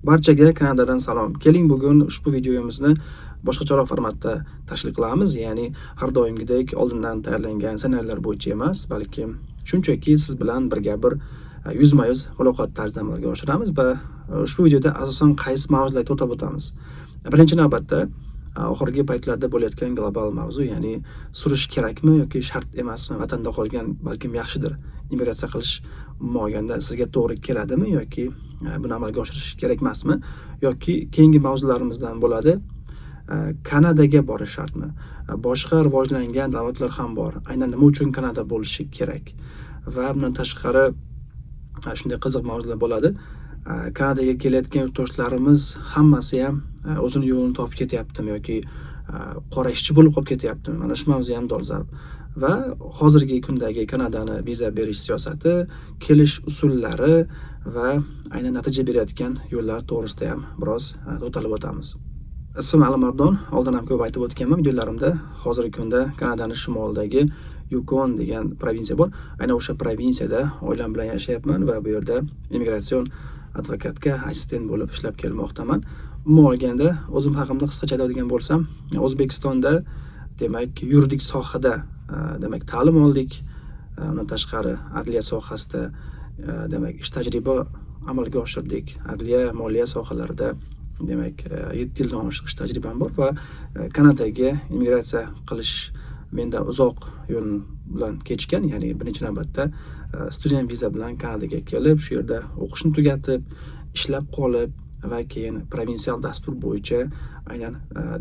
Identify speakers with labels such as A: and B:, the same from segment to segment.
A: Barchaga Kanadadan salom. Keling, bugun ushbu videomizni boshqacharoq formatda tashkil qilamiz. Ya'ni har doimgidek oldindan tayyorlangan ssenariylar bo'yicha emas, balki shunchaki siz bilan birga bir yuzma-yuz muloqot tarzida amalga oshiramiz va ushbu videoda asosan qaysi mavzularga to'xtab o'tamiz. Birinchi navbatda oxirgi paytlarda bo'layotgan global mavzu, ya'ni surish kerakmi yoki shart emasmi, vatanda qolgan balkim yaxshidir. Immigratsiya qilish umuman olganda sizga to'g'ri keladimi yoki buni amalga oshirish kerak emasmi yoki keyingi mavzularimizdan bo'ladi Kanadaga borish shartmi? Boshqa rivojlangan davlatlar ham bor. Aynan nima uchun Kanada bo'lishi kerak? Va bundan tashqari shunday qiziq mavzular bo'ladi. Kanadaga kelayotgan yurtdoshlarimiz hammasi ham o'zini yo'lini topib ketyaptimi yoki qora ishchi bo'lib qolib ketyaptimi? Mana shu mavzu ham dolzarb. Va hozirgi kundagi Kanadani viza berish siyosati, kelish usullari va aynan natija berayotgan yo'llar to'g'risida ham biroz to'xtalib o'tamiz. Ismim Alimardon, oldin ham ko'p aytib o'tganman videolarimda. Hozirgi kunda Kanadani shimolidagi Yukon degan provinsiya bor. Aynan o'sha provinsiyada oilam bilan yashayapman va bu yerda immigratsion advokatga assistent bo'lib ishlab kelmoqdaman. Umuman olganda o'zim haqimda qisqacha aytadigan bo'lsam, O'zbekistonda demak yuridik sohada demak ta'lim oldik. Undan tashqari adliya sohasida demak ish tajriba amalga oshirdik. Adliya, moliya sohalarida demak 7 yildan oshiq ish tajribam bor va Kanadaga immigratsiya qilish menda uzoq yo'l bilan kechgan. Ya'ni birinchi navbatda student viza bilan Kanadaga kelib, shu yerda o'qishni tugatib, ishlab qolib va keyin provinsial dastur bo'yicha aynan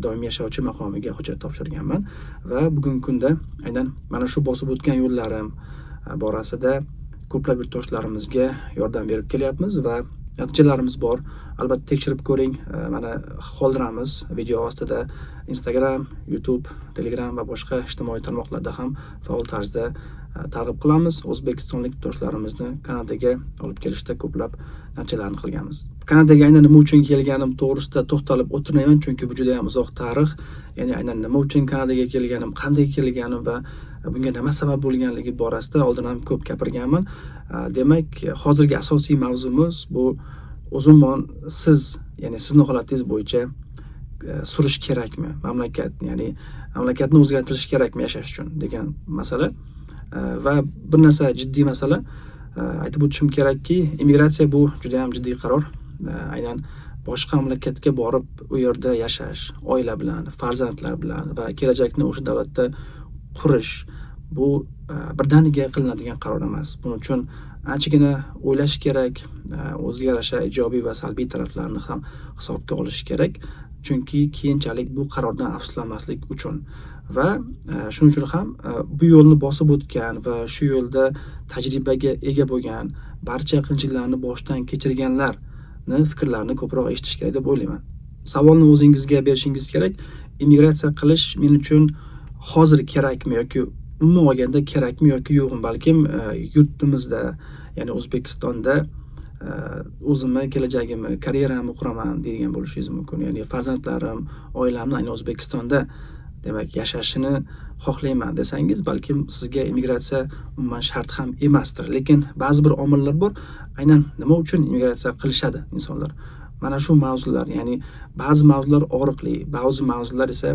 A: doimiy yashovchi maqomiga hujjat topshirganman va bugungi kunda aynan mana shu bosib o'tgan yo'llarim borasida ko'plab yurtdoshlarimizga yordam berib kelyapmiz va natijalarimiz bor. Albatta tekshirib ko'ring. Mana qoldiramiz video ostida Instagram, YouTube, Telegram va boshqa ijtimoiy tarmoqlarda ham faol tarzda targ'ib qilamiz. O'zbekistonlik yurtdoshlarimizni Kanadaga olib kelishda ko'plab natijalarni qilganmiz. Kanadaga aynan nima uchun kelganim to'g'risida to'xtalib o'tirmayman, chunki bu juda ham uzoq tarix. Ya'ni aynan nima uchun Kanadaga kelganim, qanday kelganim va bunga nima sabab bo'lganligi borasida oldin ham ko'p gapirganman. Demak, hozirgi asosiy mavzumiz bu umuman siz, ya'ni sizni holatingiz bo'yicha surish kerakmi mamlakat, ya'ni mamlakatni o'zgartirish kerakmi yashash uchun degan masala. Va bir narsa jiddiy masala aytib o'tishim kerakki, immigratsiya bu juda ham jiddiy qaror. Aynan boshqa mamlakatga borib u yerda yashash, oila bilan, farzandlar bilan va kelajakni o'sha davlatda qurish bu birdaniga qilinadigan qaror emas. Buning uchun anchagina o'ylash kerak, o'ziga yarasha ijobiy va salbiy taraflarini ham hisobga olish kerak. Chunki keyinchalik bu qarordan afsuslanmaslik uchun va shuning uchun ham bu yo'lni bosib o'tgan va shu yo'lda tajribaga ega bo'lgan, barcha qiyinchiliklarni boshdan kechirganlarni fikrlarini ko'proq eshitish kerak deb o'ylayman. Savolni o'zingizga berishingiz kerak. Immigratsiya qilish men uchun hozir kerakmi yoki umuman olganda kerakmi yoki yo'qmi? Balkim yurtimizda, ya'ni O'zbekistonda o'zimni kelajagimni, karyeramni quraman degan bo'lishingiz mumkin. Ya'ni farzandlarim, oilamni aynan O'zbekistonda demak yashashini xohlayman desangiz, balkim sizga immigratsiya umuman shart ham emasdir. Lekin ba'zi bir omillar bor, aynan nima uchun immigratsiya qilishadi insonlar. Mana shu mavzular, ya'ni ba'zi mavzular og'riqli, ba'zi mavzular esa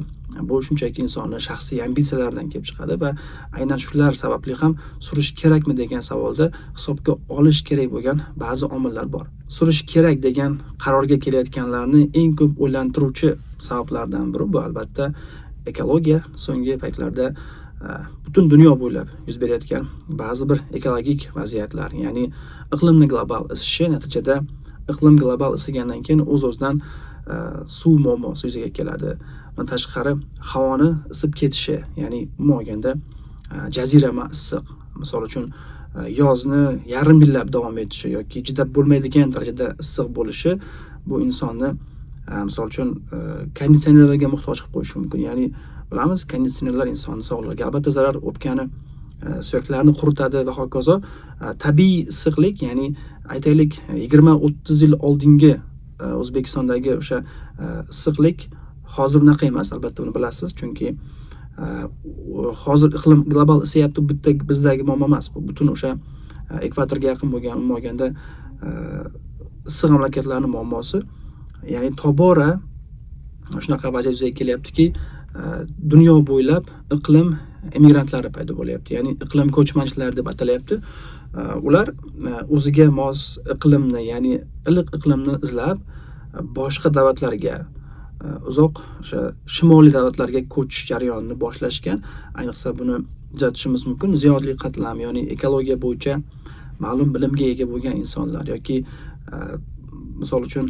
A: bu shunchaki insonni shaxsiy ambitsiyalaridan kelib chiqadi va aynan shular sababli ham surish kerakmi degan savolda hisobga olish kerak bo'lgan ba'zi omillar bor. Surish kerak degan qarorga kelayotganlarni eng ko'p o'ylantiruvchi sabablardan biri bu albatta ekologiya. So'nggi paytlarda butun dunyo bo'ylab yuz berayotgan ba'zi bir ekologik vaziyatlar, ya'ni iqlimni global isishi, natijada iqlim global isigandan keyin o'z-o'zidan suv muammosi yuzaga keladi. Bundan tashqari havoni isib ketishi, ya'ni umuman olganda jazirama issiq, misol uchun yozni yarim yillab davom etishi yoki chidab bo'lmaydigan darajada issiq bo'lishi bu insonni misol uchun konditsionerlarga muhtoj qilib qo'yishi mumkin. Ya'ni bilamiz, konditsionerlar insonni sog'lig'iga albatta zarar, o'pkani, suyaklarni quritadi va hokazo. Tabiiy issiqlik, ya'ni aytaylik 20-30 yil oldingi O'zbekistondagi o'sha issiqlik hozir unaqa emas, albatta buni bilasiz, chunki hozir iqlim global isiyapti, bitta bizdagi muammo emas bu, butun o'sha ekvatorga yaqin bo'lgan, umuman olganda Issiq mamlakatlarning muammosi, ya'ni tobora shunaqa vaziyat yuzaga kelyaptiki, dunyo bo'ylab iqlim emigrantlari paydo bo'lyapti, ya'ni iqlim ko'chmanchilari deb atalyapti. Ular o'ziga mos iqlimni, ya'ni iliq iqlimni izlab boshqa davlatlarga, uzoq o'sha shimoliy davlatlarga ko'chish jarayonini boshlashgan. Ayniqsa buni kuzatishimiz mumkin ziyoli qatlam, ya'ni ekologiya bo'yicha ma'lum bilimga ega bo'lgan insonlar yoki misol uchun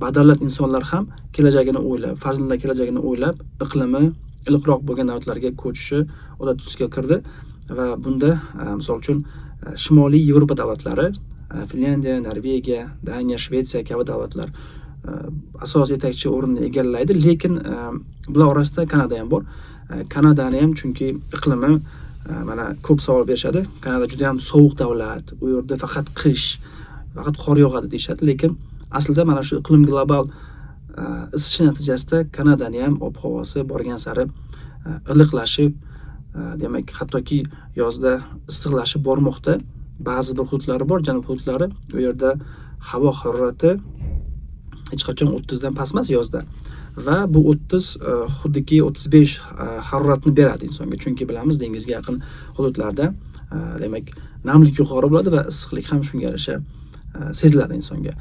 A: badavlat insonlar ham kelajagini o'ylab, farzandlar kelajagini o'ylab iqlimi iliqroq bo'lgan davlatlarga ko'chishi odat tusga kirdi. Va bunda misol uchun shimoliy Yevropa davlatlari, Finlyandiya, Norvegiya, Daniya, Shvetsiya kabi davlatlar asosiy yetakchi o'rinni egallaydi. Lekin bular orasida Kanada ham bor. Kanadani ham, chunki iqlimi, mana ko'p savol berishadi, Kanada juda ham sovuq davlat, u yerda faqat qish, faqat qor yog'adi deyishadi. Lekin aslida mana shu iqlim global isishi natijasida Kanadani ham ob havosi borgan sari iliqlashib, demak, hattoki yozda issiqlashib bormoqda. Ba'zi bir hududlari bor, janub hududlari, u yerda havo harorati hech qachon 30 dan past emas yozda va bu 30 xuddiki 35 haroratni beradi insonga, chunki bilamiz, dengizga yaqin hududlarda demak, namlik yuqori bo'ladi va issiqlik ham shunga yarasha seziladi insonga.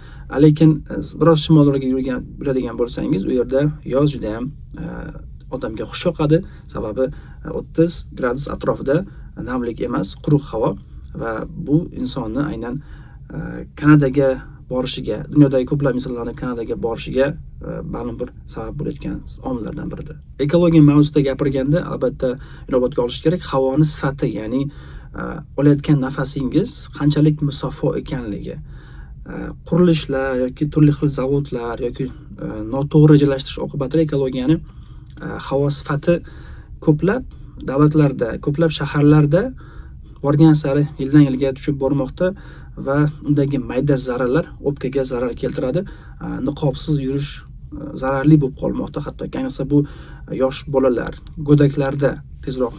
A: Lekin biroz shimolroqga yuradigan bo'lsangiz, u yerda yoz judayam odamga xush yoqadi, sababi 30 gradus atrofida namlik emas, quruq havo va bu insonni aynan Kanadaga borishiga, dunyodagi ko'plab insonlarni Kanadaga borishiga ma'lum bir sabab bo'layotgan omillardan biridir. Ekologiya mavzusida gapirganda, albatta, inobatga olish kerak havoni sifati, ya'ni olayotgan nafasingiz qanchalik musaffo ekanligi. Qurilishlar yoki turli xil zavodlar yoki noto'g'ri rejalashtirish oqibatida ekologiyani havo sifati ko'plab davlatlarda, ko'plab shaharlarda borgan sari yildan yilga tushib bormoqda va undagi mayda zarralar o'pkaga zarar keltiradi. Niqobsiz yurish zararli bo'lib qolmoqda, hattoki ayniqsa bu yosh bolalar, go'daklarda tezroq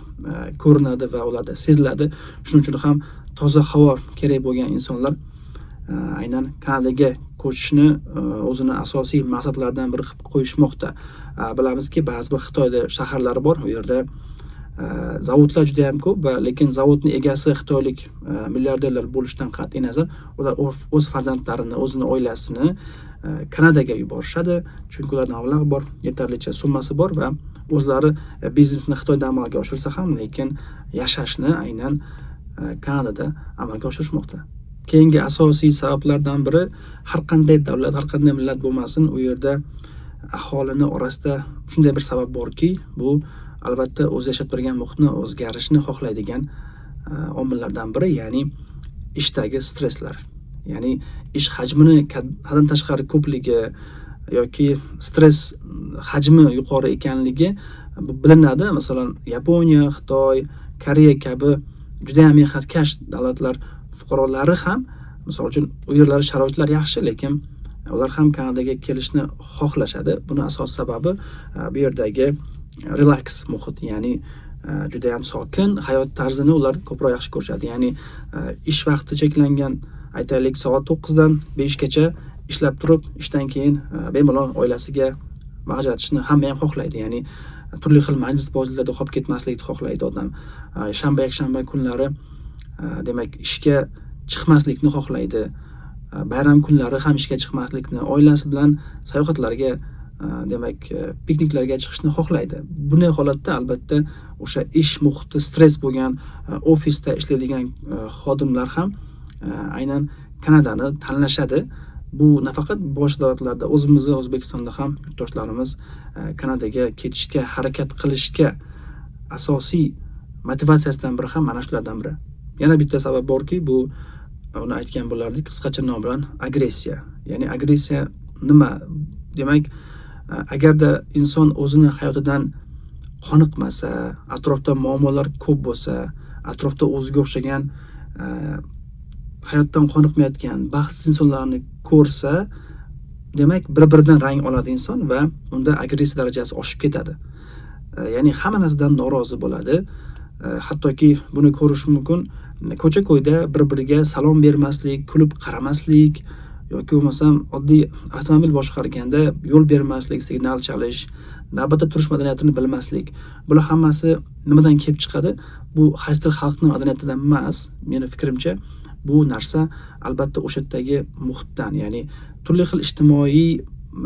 A: ko'rinadi va ularda seziladi. Shuning uchun ham toza havo kerak bo'lgan insonlar aynan Kanadaga ko'chishni o'zini asosiy maqsadlaridan biri qilib qo'yishmoqda. Bilamizki, ba'zi bir Xitoyda shaharlari bor, u yerda zavodlar juda yam ko'p va lekin zavodni egasi xitoylik milliarderlar bo'lishidan qat'iy nazar, ular o'z farzandlarini, o'zini oilasini Kanadaga yuborishadi, chunki ularda mablag' bor, yetarlicha summasi bor va o'zlari biznesni Xitoyda amalga oshirsa ham, lekin yashashni aynan Kanadada amalga oshirishmoqda. Keyingi asosiy sabablardan biri, har qanday davlat, har qanday millat bo'lmasin, u yerda aholini orasida shunday bir sabab borki, bu albatta o'zi yashab turgan muhitni o'zgarishni xohlaydigan omillardan biri, ya'ni ishdagi stresslar, ya'ni ish hajmini haddan tashqari ko'pligi yoki stress hajmi yuqori ekanligi, bu bilinadi. Masalan, Yaponiya, Xitoy, Koreya kabi judayam mehnatkash davlatlar fuqarolari ham, misol uchun, u yerlarda sharoitlar yaxshi, lekin ular ham Kanadaga kelishni xohlashadi. Buni asosiy sababi bu yerdagi relaks muhit, ya'ni judayam sokin hayot tarzini ular ko'proq yaxshi ko'rishadi. Ya'ni ish vaqti cheklangan, aytaylik, soat 9 dan 5gacha ishlab turib, ishdan keyin bemalol oilasiga vaqt ajratishni hamma ham xohlaydi. Ya'ni turli xil majlis bozorlarda qolib ketmaslikni xohlaydi odam. Shanba, yakshanba kunlari demak, ishga chiqmaslikni xohlaydi. Bayram kunlari ham ishga chiqmaslikni, oilasi bilan sayohatlarga, demak, pikniklarga chiqishni xohlaydi. Bunday holatda albatta o'sha ish muhiti stress bo'lgan ofisda ishlaydigan xodimlar ham aynan Kanadani tanlashadi. Bu nafaqat boshqa davlatlarda, o'zimizni O'zbekistonda ham yurtdoshlarimiz Kanadaga ketishga harakat qilishga asosiy motivatsiyasidan biri ham mana shulardan biri. Yana bitta sabab borki, bu uni aytgan bo'lardik qisqacha nom bilan agressiya. Ya'ni agressiya nima demak? Agarda inson o'zini hayotidan qoniqmasa, atrofda muammolar ko'p bo'lsa, atrofda o'ziga o'xshagan hayotdan qoniqmayotgan baxtsiz insonlarni ko'rsa, demak, bir biridan rang oladi inson va unda agressiya darajasi oshib ketadi. Ya'ni hamma narsadan norozi bo'ladi. Hattoki buni ko'rish mumkin, ko'cha ko'yda bir biriga salom bermaslik, kulib qaramaslik. Yoki bo'lmasam oddiy avtomobil boshqarganda yo'l bermaslik, signal chalish, navbatda turish madaniyatini bilmaslik. Bular hammasi nimadan kelib chiqadi? Bu qaysidir xalqning madaniyatidan emas, meni fikrimcha, bu narsa albatta o'sha yerdagi muhitdan, ya'ni turli xil ijtimoiy,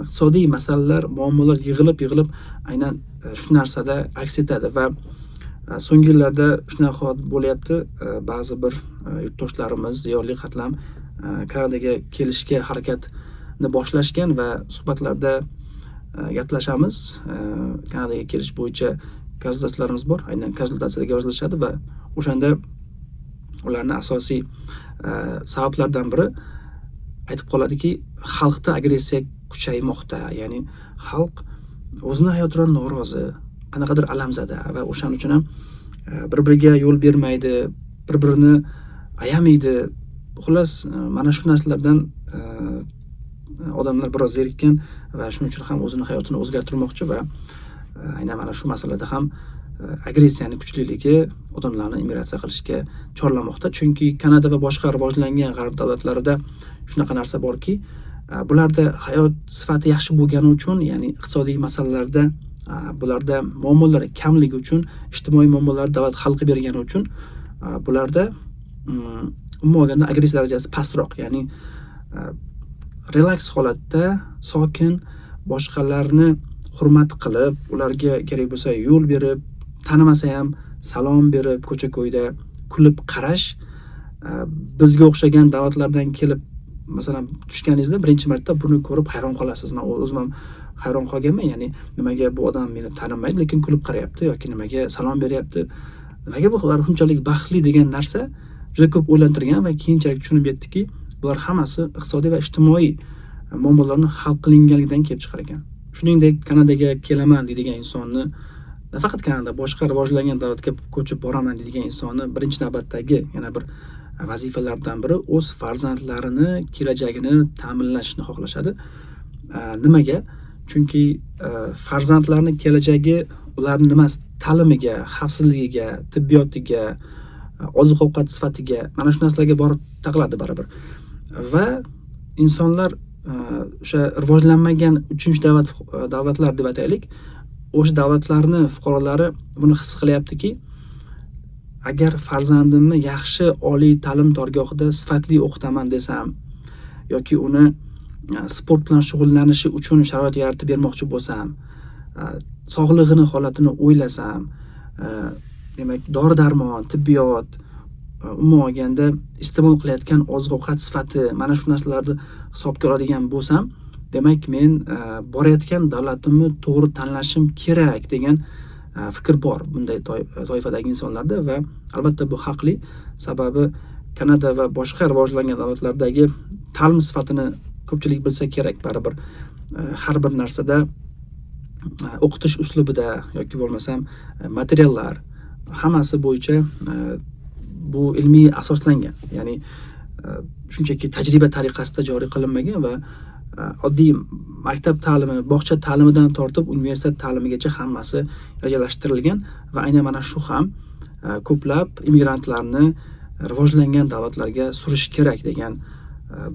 A: iqtisodiy masalalar, muammolar yig'ilib yig'ilib aynan shu narsada aks etadi. Va so'nggi yillarda shunaqa holat bo'lyapti. Ba'zi bir yurtdoshlarimiz, ziyoli qatlam Kanadaga kelishga harakatni boshlashgan va suhbatlarda gaplashamiz. Kanadaga kelish bo'yicha konsultatsiyalarimiz bor, aynan konsultatsiyaga yozilishadi va o'shanda ularni asosiy sabablardan biri aytib qoladiki, xalqda agressiya kuchaymoqda, ya'ni xalq o'zini hayotidan norozi, qanaqadir alamzada va o'shaning uchun ham bir biriga yo'l bermaydi, bir birini ayamaydi. Xullas, mana shu narsalardan odamlar biroz zerikkan va shuning uchun ham o'zini hayotini o'zgartirmoqchi va aynan mana shu masalada ham agressiyani kuchliligi odamlarni immigratsiya qilishga chorlamoqda. Chunki Kanada va boshqa rivojlangan g'arb davlatlarida shunaqa narsa borki, bularda hayot sifati yaxshi bo'lgani uchun, ya'ni iqtisodiy masalalarda bularda muammolar kamligi uchun, ijtimoiy muammolarni davlat hal qilib bergani uchun, bularda umuman olganda agressiya darajasi pastroq, ya'ni relaks holatda, sokin, boshqalarni hurmat qilib, ularga kerak bo'lsa yo'l berib, tanimasa ham salom berib, ko'cha ko'yda kulib qarash, bizga o'xshagan davlatlardan kelib, masalan, tushganingizda birinchi marta buni ko'rib hayron qolasiz. Man o'zim ham hayron qolganman, ya'ni nimaga bu odam meni tanimaydi, lekin kulib qarayapti yoki nimaga salom beryapti, nimaga bu ular shunchalik baxtli degan narsa juda ko'p o'ylantirgan va keyinchalik tushunib yetdikki, bular hammasi iqtisodiy va ijtimoiy muammolarni hal qilinganligidan kelib chiqar ekan. Shuningdek, Kanadaga kelaman deydigan insonni, nafaqat Kanada, boshqa rivojlangan davlatga ko'chib boraman deydigan insonni birinchi navbatdagi yana bir vazifalardan biri o'z farzandlarini kelajagini ta'minlashni xohlashadi. Nimaga? Chunki farzandlarni kelajagi ularni nimasi, ta'limiga, xavfsizligiga, tibbiyotiga, oziq ovqat sifatiga, mana shu narsalarga borib taqaladi baribir. Va insonlar, o'sha rivojlanmagan uchinchi davlatlar deb aytaylik, o'sha davlatlarni fuqarolari buni his qilyaptiki, agar farzandimni yaxshi oliy ta'lim dargohida sifatli o'qitaman desam yoki uni sport bilan shug'ullanishi uchun sharoit yaratib bermoqchi bo'lsam, sog'lig'ini holatini o'ylasam, demak, dori darmon, tibbiyot, umuman olganda iste'mol qilayotgan oziq ovqat sifati, mana shu narsalarni hisobga oladigan bo'lsam, demak, men borayotgan davlatimni to'g'ri tanlashim kerak degan fikr bor bunday toifadagi insonlarda. Va albatta bu haqli, sababi Kanada va boshqa rivojlangan davlatlardagi ta'lim sifatini ko'pchilik bilsa kerak. Baribir har bir narsada, o'qitish uslubida yoki bo'lmasam materiallar, hammasi bo'yicha bu ilmiy asoslangan, ya'ni shunchaki tajriba tariqasida joriy qilinmagan va oddiy maktab ta'limi, bog'cha ta'limidan tortib universitet ta'limigacha hammasi rejalashtirilgan. Va aynan mana shu ham ko'plab immigrantlarni rivojlangan davlatlarga surish kerak degan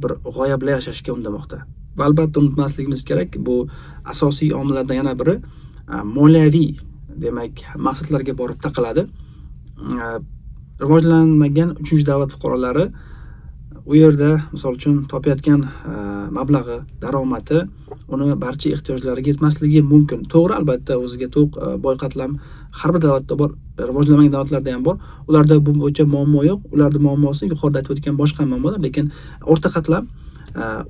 A: bir g'oya bilan yashashga undamoqda. Va albatta unutmasligimiz kerak, bu asosiy omillardan yana biri moliyaviy, demak, maqsadlarga borib taqaladi. Rivojlanmagan uchinchi davlat fuqarolari u yerda, misol uchun, topayotgan mablag'i, daromadi uni barcha ehtiyojlariga yetmasligi mumkin. To'g'ri, albatta, o'ziga to'q, boy qatlam har bir davlatda bor, rivojlanmagan davlatlarda ham bor. Ularda bu bo'yicha muammo yo'q. Ularni muammosi yuqorida aytib o'tgan boshqa muammolar, lekin o'rta qatlam,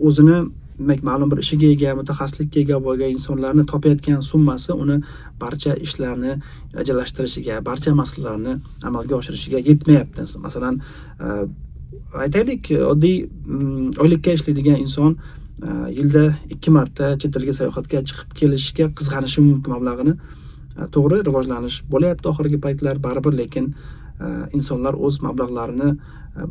A: o'zini, demak, ma'lum bir ishiga ega, mutaxassislikka ega bo'lgan insonlarni topayotgan summasi uni barcha ishlarni rejalashtirishiga, barcha masalalarni amalga oshirishiga yetmayapti. Masalan, aytaylik, oddiy oylikka ishlaydigan inson yilda ikki marta chet elga sayohatga chiqib kelishga qizg'anishi mumkin mablag'ini. To'g'ri, rivojlanish bo'lyapti oxirgi paytlar baribir, lekin insonlar o'z mablag'larini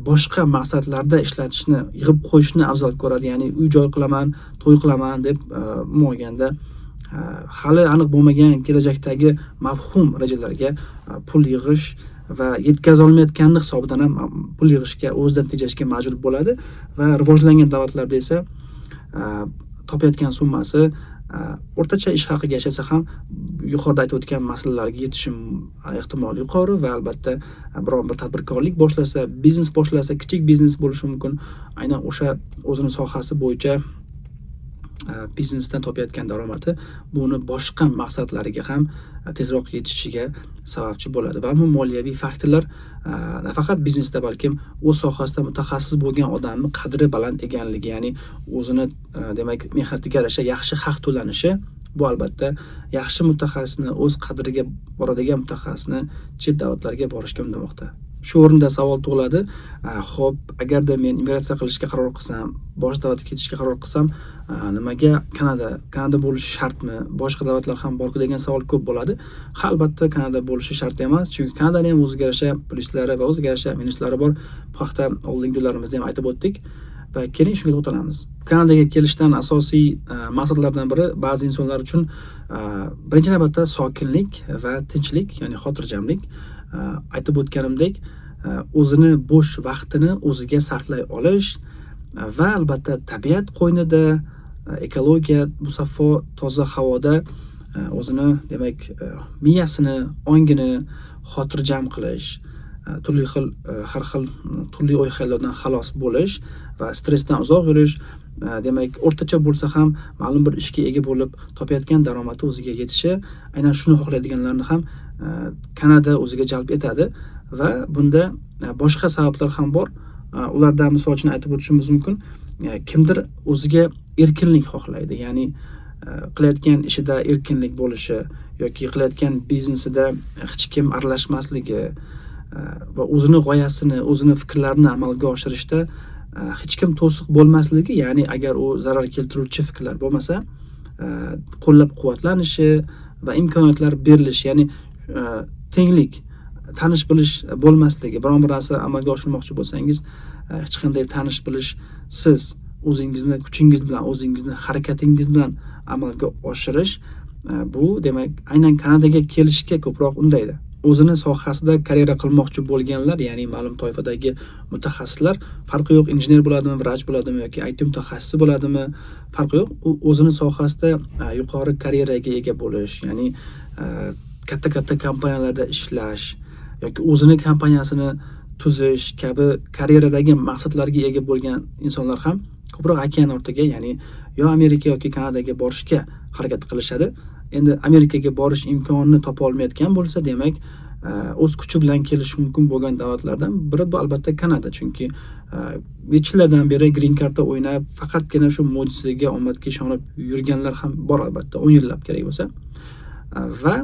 A: boshqa maqsadlarda ishlatishni, yig'ib qo'yishni afzal ko'radi. Ya'ni uy joy qilaman, to'y qilaman deb, umuman olganda hali aniq bo'lmagan kelajakdagi mavhum rejalarga pul yig'ish. Va yetkazolmayotganini hisobidan ham pul yig'ishga, o'zidan tejashga majbur bo'ladi. Va rivojlangan davlatlarda esa topayotgan summasi o'rtacha ish haqiga yashasa ham, yuqorida aytib o'tgan masalalarga yetishi ehtimoli yuqori. Va albatta biron bir tadbirkorlik boshlasa, biznes boshlasa, kichik biznes bo'lishi mumkin, aynan o'sha o'zini sohasi bo'yicha biznesdan topayotgan daromadi buni boshqa maqsadlariga ham tezroq yetishiga sababchi bo'ladi. Va bu moliyaviy faktorlar nafaqat biznesda, balkim o'z sohasida mutaxassis bo'lgan odamni qadri baland ekanligi, ya'ni o'zini demak, mehnatiga yarasha yaxshi haq to'lanishi, bu albatta yaxshi mutaxassisni, o'z qadriga boradigan mutaxassisni chet davlatlarga borishga undamoqda. Shu o'rinda savol tug'iladi: ho'p, agarda men immigratsiya qilishga qaror qilsam, boshqa davlatga ketishga qaror qilsam, nimaga Kanada? Kanada bo'lishi shartmi, boshqa davlatlar ham borku, degan savol ko'p bo'ladi. Ha, albatta Kanada bo'lishi shart emas, chunki Kanadani ham o'ziga yarasha plyuslari va o'ziga yarasha minuslari bor. Bu haqda oldingi videolarimizda ham aytib o'tdik va keling, shunga to'xtalamiz. Kanadaga kelishdan asosiy maqsadlardan biri ba'zi insonlar uchun birinchi navbatda sokinlik va tinchlik, ya'ni xotirjamlik. Aytib o'tganimdek, o'zini bo'sh vaqtini o'ziga sarflay olish va albatta tabiat qo'ynida, ekologiya musaffo, toza havoda o'zini, demak, miyasini, ongini xotirjam qilish, turli xil har xil turli o'y xayollardan xalos bo'lish va stressdan uzoq yurish, demak, o'rtacha bo'lsa ham ma'lum bir ishga ega bo'lib, topayotgan daromadi o'ziga yetishi, aynan shuni xohlaydiganlarni ham Kanada o'ziga jalb etadi. Va bunda boshqa sabablar ham bor. Ulardan misol uchun aytib o'tishimiz mumkin, kimdir o'ziga erkinlik xohlaydi, ya'ni qilayotgan ishida erkinlik bo'lishi yoki qilayotgan biznesida hech kim aralashmasligi va o'zini g'oyasini, o'zini fikrlarini amalga oshirishda hech kim to'siq bo'lmasligi, ya'ni agar u zarar keltiruvchi fikrlar bo'lmasa, qo'llab quvvatlanishi va imkoniyatlar berilishi, ya'ni tenglik, tanish bilish bo'lmasligi. Biron bir narsa amalga oshirmoqchi bo'lsangiz, hech qanday tanish bilishsiz o'zingizni kuchingiz bilan, o'zingizni harakatingiz bilan amalga oshirish, bu, demak, aynan Kanadaga kelishga ko'proq undaydi. O'zini sohasida karyera qilmoqchi bo'lganlar, ya'ni ma'lum toifadagi mutaxassislar, farqi yo'q, injener bo'ladimi, vrach bo'ladimi yoki IT mutaxassisi bo'ladimi, farqi yo'q, u o'zini sohasida yuqori karyeraga ega bo'lish, ya'ni katta katta kompaniyalarda ishlash yoki o'zini kompaniyasini tuzish kabi karyeradagi maqsadlarga ega bo'lgan insonlar ham ko'proq okean ortiga, ya'ni yo Amerika yoki Kanadaga borishga harakat qilishadi. Endi Amerikaga borish imkonini topa olmayotgan bo'lsa, demak, o'z kuchi bilan kelishi mumkin bo'lgan davlatlardan biri bu albatta Kanada, chunki necha yillardan beri green cardda o'ynab, faqatgina shu mo'jizaga, omadga ishonib yurganlar ham bor, albatta 10 yillab kerak bo'lsa. Va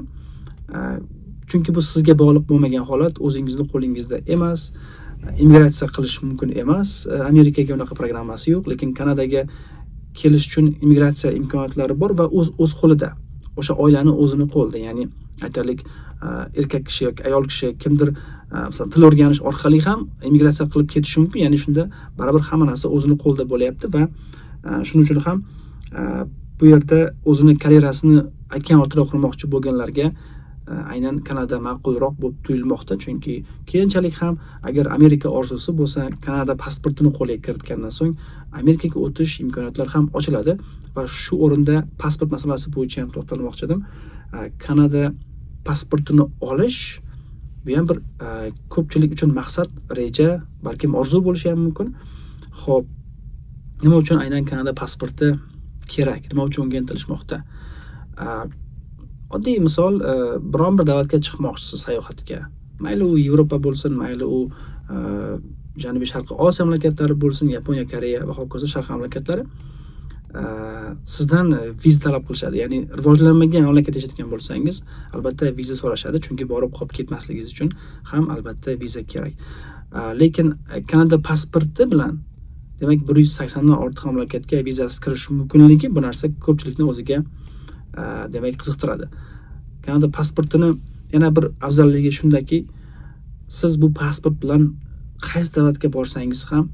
A: chunki bu sizga bog'liq bo'lmagan holat, o'zingizni qo'lingizda emas, immigratsiya qilish mumkin emas. Amerikaga unaqa programmasi yo'q, lekin Kanadaga kelish uchun immigratsiya imkoniyatlari bor va o'z qo'lida, o'sha oilani o'zini qo'lida, ya'ni aytaylik, erkak kishi yoki ayol kishi kimdir, masalan, til o'rganish orqali ham immigratsiya qilib ketishi mumkin, ya'ni shunda baribir hamma narsa o'zini qo'lida bo'lyapti. Va shuning uchun ham bu yerda o'zini karyerasini okean ortida qurmoqchi bo'lganlarga aynan Kanada ma'qulroq bo'lib tuyulmoqda, chunki keyinchalik ham agar Amerika orzusi bo'lsa, Kanada pasportini qo'lga kiritgandan so'ng Amerikaga o'tish imkoniyatlari ham ochiladi. Va shu o'rinda pasport masalasi bo'yicha ham to'xtalmoqchi edim. Kanada pasportini olish, bu ham bir ko'pchilik uchun maqsad, reja, balkim orzu bo'lishi ham mumkin. Ho'p, nima uchun aynan Kanada pasporti kerak, nima uchun unga intilishmoqda? Oddiy misol, biron bir davlatga chiqmoqchisiz sayohatga, mayli u Yevropa bo'lsin, mayli u Janubiy Sharqiy Osiyo mamlakatlari bo'lsin, Yaponiya, Koreya va hokazo sharq mamlakatlari, sizdan viza talab qilishadi. Ya'ni rivojlanmagan mamlakatda yashayotgan bo'lsangiz, albatta viza so'rashadi, chunki borib qolib ketmasligingiz uchun ham albatta viza kerak. Lekin Kanada pasporti bilan, demak, 180dan ortiq mamlakatga vizasiz kirish mumkinligi, bu narsa ko'pchilikni o'ziga demak, qiziqtiradi. Kanada pasportini yana bir afzalligi shundaki, siz bu pasport bilan qaysi davlatga borsangiz ham,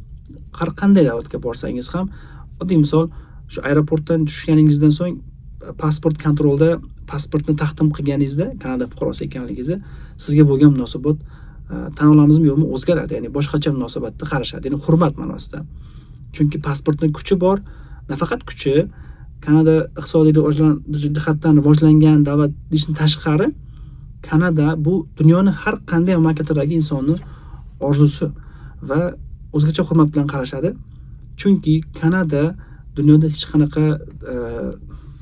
A: har qanday davlatga borsangiz ham, oddiy misol, shu aeroportdan tushganingizdan so'ng pasport kontrolda pasportni taqdim qilganingizda, Kanada fuqarosi ekanligingizni, sizga bo'lgan munosabat tan olamizmi yo'qmi, o'zgaradi, ya'ni boshqacha munosabatda qarashadi, ya'ni hurmat ma'nosida. Chunki pasportni kuchi bor, nafaqat kuchi, Kanada iqtisodiy jihatdan rivojlangan davlat deyishdan tashqari, Kanada bu dunyoni har qanday mamlakatidagi insonni orzusi va o'zgacha hurmat bilan qarashadi. Chunki Kanada dunyoda hech qanaqa